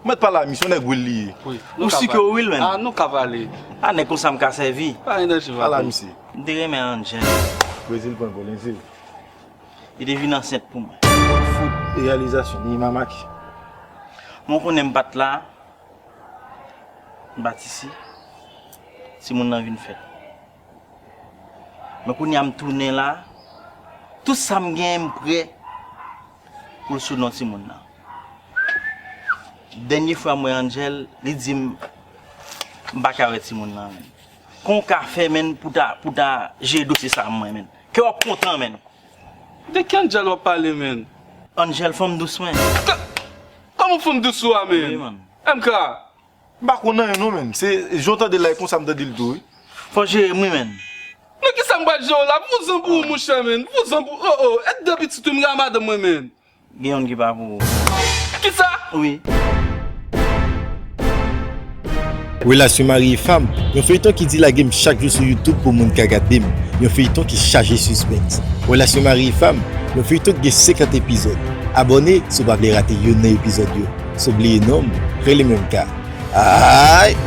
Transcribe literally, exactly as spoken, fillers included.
Mèt pale a misye, yon nèg wil li ye. Ou si ke ou wil, menn? Ah, nou ka pale. A nèg konsa m ka sèvi. Pa gen danje, Pale a Vapo. Misye. M te renmen Angel. Brezil pran gòl, Enzo. Li te vin ansent pou mwen. Fout, reyalizasyon, li mamaki. Mwen konnen m pa t la. M pa t isi. Timoun nan vin fèt. Men kounye a m tounen la. Tout sa m genyen m prè pou l sou non timoun nan. Dènye fwa m wè Angel, li di m m pa ka wè timoun nan, menn. Kòman w ka fè, menn, pou ta, pou ta jere dosye sa a mwen, menn? Kè w ap kontan, menn. De ki Angel w ap pale, menn? Angel, fanm dous mwen. Kòman fanm dous ou a, menn? Wi, man. M K. M pa konn anyen non, menn. Se jan w tande l la, e konsa m tande l tou, wi. Fò w jere m, wi, menn. Nan ki sa m pral jere w la? Vouzan pou ou, monchè, menn. Vouzan pou ou. Oh, oh, et de pitit, wi, m gen madanm mwen, menn. Gen youn ki pa pou ou. Kisa? Wi. Relasyon mari e fanm, yon feyton ki dilage m chak jou sou YouTube pou moun ka gade m. Yon feyton ki chaje sispens. Relasyon mari e fanm, yon feyton ki gen senkant epizòd. Abòne si w pa vle rate youn nan epizòd yo. San w bliye non m, rele M K. Ay!